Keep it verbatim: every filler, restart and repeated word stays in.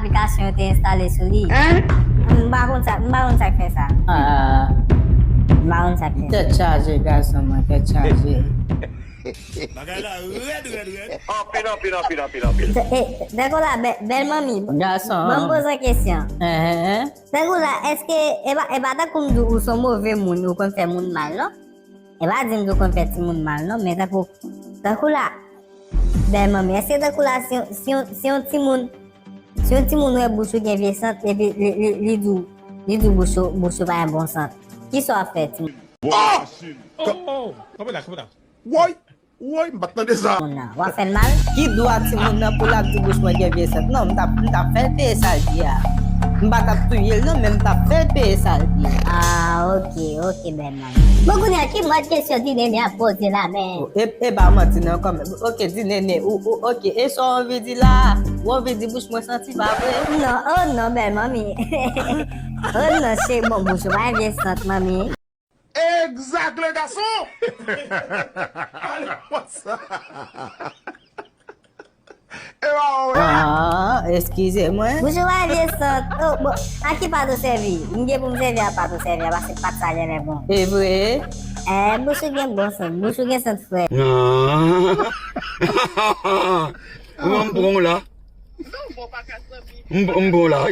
Aplikasyon yo te enstale sou li. M pa konn sa, m pa konn sa k fè sa. M pa konn sa k fè sa. Tèt chaje, gason mwen, tèt chaje. Bagay la rèd, rèd, rèd. Anpil, anpil, anpil, anpil, anpil. Tankou la, bèl manmi, ban m poze yon kesyon. Tankou la, èske e pa tankou m di w ou se yon move moun, ou konn fè moun mal, non? E pa di m di w konn fè timoun mal, non, men tankou, tankou la, bèl manmi, èske tankou la, si, si, si yon timoun, si yon timoun wè bouch ou gen vye sant, epi li, li, li di w, li di w bouch ou, bouch ou pa gen bon sant, kisa w ap fè, timoun? Oh! Kanpe la, kanpe la. Woy! Woy, m pa t tande sa. Moun nan, w ap fè l mal? Ki dwa timoun nan pou l ap di bouch mwen gen vye sant? Non, m t ap, m t ap fè l peye sa l di a. M pa t ap touye l non, men m t ap fè l peye sa l di a. Ah, ok, ok, bèl manmi. Bon, kounye a, ki mòd kesyon Ti Nene ap poze la, men? E, e pa manti non, kòm, ok, Ti Nene, ou, ou, ok, e sa w anvi di la? Ou anvi di bouch mwen santi, pa vre? Non, oh non, bèl manmi. Oh non, cheri, bon, bouch ou pa gen vye sant, manmi. Egzak, le gason! Ale konsa. E pa ou, e? Ah, eskize mwen. Bouch ou pa vye sant. Oh, bon, a ki pat ou sèvi? M gen pou m sèvi a pat ou sèvi a, paske pat sa genlè bon. E vre? Eh, bouch ou gen bon sant. Bouch ou gen sant frè. Ah. Bon, m pran w la. M, m pran w la.